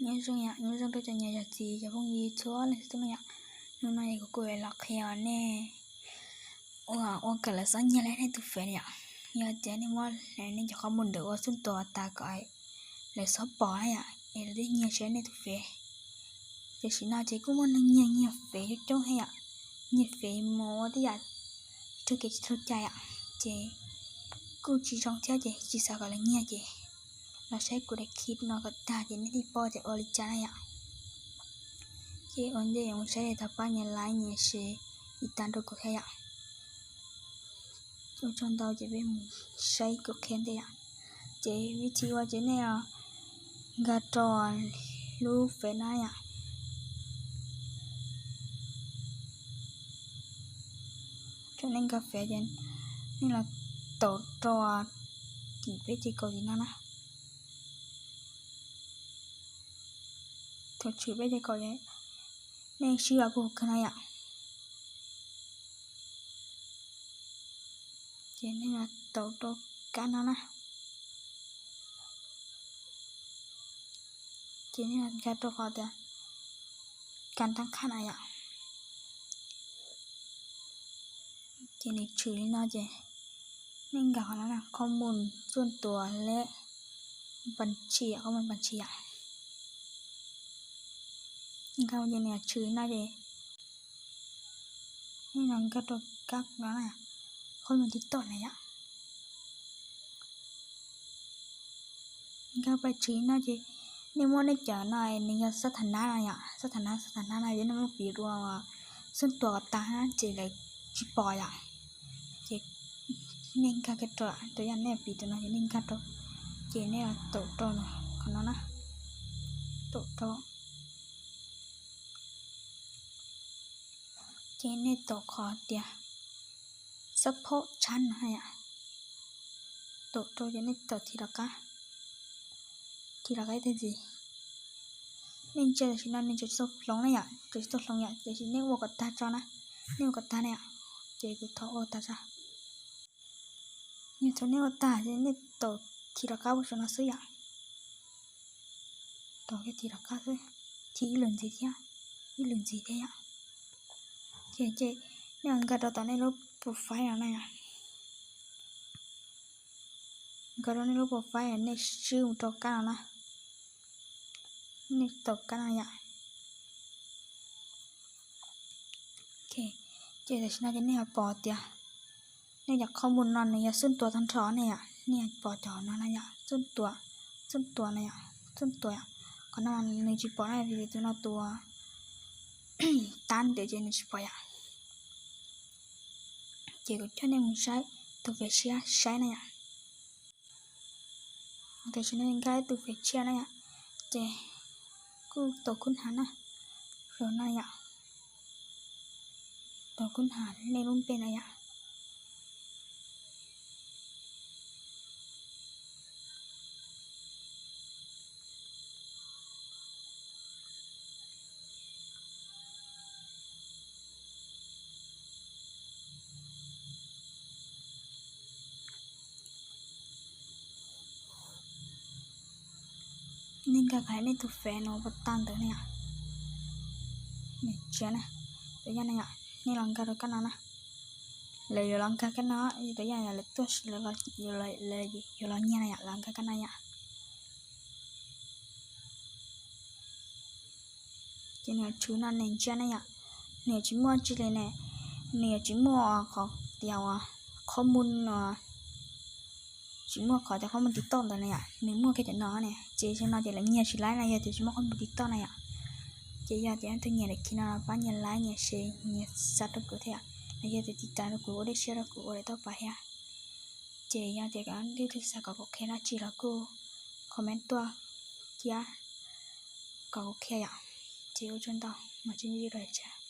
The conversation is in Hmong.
Nyob zoo yom, nyob zoo rau cov niam cov txiv cov phooj ywg txhua leej txhua tus yom. Hnub no yog kuv kuj los qhia nej ua, ua kom lawv xob nyiag lawv nej tus fev yom. Yog tias nej muab nej cov qhov muag ntawd ua xuj tuas tas kom lawv xob pom na yom, es lawv thiaj nyiag siab nej tus fev. Tam sim no ces kuj muaj neeg nyiag nyiag fev coob coob thiab yom, nyiag fev mus ua tej yam raug kev tsis txhaum cai yom, ces kuj tsis zoo thiab ces tsis xav kom lawv nyiag ces los saib kuv daim clip no kom tag ces nej thiaj paub tias ua li cas na yom. Ces ua ntej yuav mus saib tau pab nias like nias share tiv tas rau kuv thiab yom. Ua tsaug ntau ces peb mus saib kuv qhia ntej yom. Ces vib thib ua ces nej nkag rau lub fev no yom. Thaum nej nkag fev ces nej los taum rau tim peb ces kaum tim no na. Thaum tshwm peb ces kaum, nej sib los puag kawg no yom. Ces nej los taum rau kab no na. Ces nej los nkag rau qhov tias kas tab qhaj na yom. Ces nws tshwm li no ces nej nkag qhov no na, qhov mus xuj tuas leb pas tshis, qhov mus pas tshis yom. Nkag ces nws tshwm li no ces nej los nkag rau kab no na, qhov mus tiv toj na yom. Nkag pas tshis no ces nej muab nej cov no, nws yog xab tha nab no yom, xab tha nab, xab tha nab no ces nej muab piv dua xuj tuas kom tag na ces lawv tsis pom yom. Ces nej nkag kiag rau, rau yam nej piv tus no ces nej nkag rau, ces nej los taum rau qhov no na, taum rau. Ces nej taum qhov tias xab phaub tshab no yom, taum rau ces nej taum thim rov qab, thim rov qab ib teg ntxiv. Nej ntsia tam sim no nws tseem tsis tau hloov na yom, tseem tsis tau hloov yom, tiam sis nej ua kom tag tso na, nej ua kom tag na yom, ces kuv thov ua tag tso. Yog thaum nej ua tag ces nej taum thim rov qab ua saum no xwb yom. Taum kiag thim rov qab xwb, thim ib lwm ntxiv thiab, ib lwm ntxiv thiab yom. Ces, ces nej nkag rau tom nej lub profile no na yom. Nkag rau nej lub profile nej swb mus rau kab no na. Nej taum kab no yom. Ces tam sim no ces nej yuav pom tias nej cov qhov mus no nws yog xuj tuas tag nrho ne yom, nej yuav pom cov no na yom, xuj tuas, xuj tuas na yom, xuj tuas yom. Qhov no nws tsis pom na, vim tus no tus tab ntawd ces nws tsis pom yom. Ces kuv coj nej mus saib tus fev tshiab saib na yom. Tam sim no nkag ib tus fev tshiab na yom, ces kuj taum kub hnav na, zaum no yom, taum kub hnav nej lub npe na yom. Nej nkag kom nej tus fev no puas tag ntawd na yom. Nws tsia na, tus yaj na yom, nej los nkag rau kab no na. Lawv yuav los nkag kab no, tus yaj lawv tuaj, lawv yuav los nyiag na yom, los nkag kab no yom. Ces nws yuav tshwm no nws ntsia na yom, nws yuav tsis muaj tsi li ne, nws yuav tsis muaj qhov tias uas qhov mus no, tsis muaj qhov tias qhov mus TikTok ntawd na yom, nws muaj kiag cov no ne, ces zaum no ces lawv nyiag tsis laib na, yog tias tsis muaj qhov mus TikTok na yom. Ces yog tias leej twg nyiam daim clip no pab nias like nias share nias sub rau kuv thiab, los yog tias tiv tas rau kuv ua dej siab rau kuv ua daim toj pas thiab. Ces yog tias leej twg xav kom kuv qhia dab tsi los kuj comment tuaj thiab kom kuv qhia yom. Ces ua tsaug ntau, mam sib ntsib dua tsam.